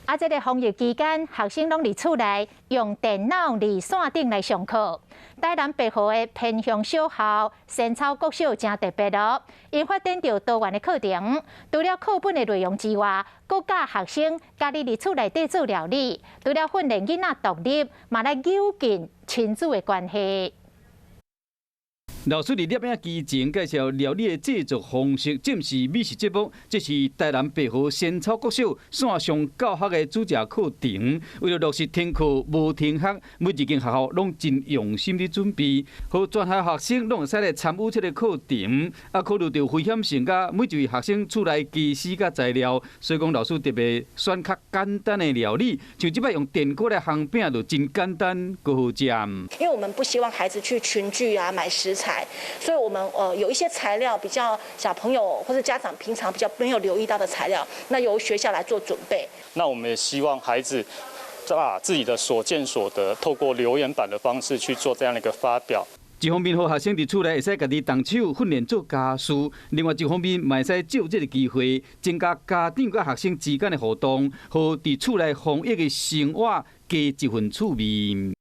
啊，這个防疫期間，學生攏佇厝內用電腦佇線頂來上課。台南白河的偏鄉小校仙草國小誠特別哦，𪜶發展著多元的課程，除了課本的內容之外，閣教學生家己佇厝內底做料理，除了訓練囡仔獨立，嘛來友近親子的關係。老師佇攝影機前介紹料理的製作方式，正是美食節目。這是台南白河仙草國小線上教學的煮食課程。為了落實停課無停學，每一間學校攏真用心咧準備，予全校學生攏會使來參與這个課程。啊，考慮著危險性，佮每一位學生厝內家私佮材料，所以講老師特別選較簡單的料理，像這擺用電鍋來烘餅就真簡單，閣好食。因為我們不希望孩子去群聚啊，買食材。所以，我們有一些材料比較小朋友或者家長平常比較沒有留意到的材料，那由學校來做準備。那我們也希望孩子把自己的所見所得，透過留言板的方式去做這樣的一個發表。一方面，予學生佇厝內會使家己動手訓練做家事；另外一方面，嘛會使藉這个機會，增加家長佮學生之間的互動，予佇厝內防疫的生活加一份趣味。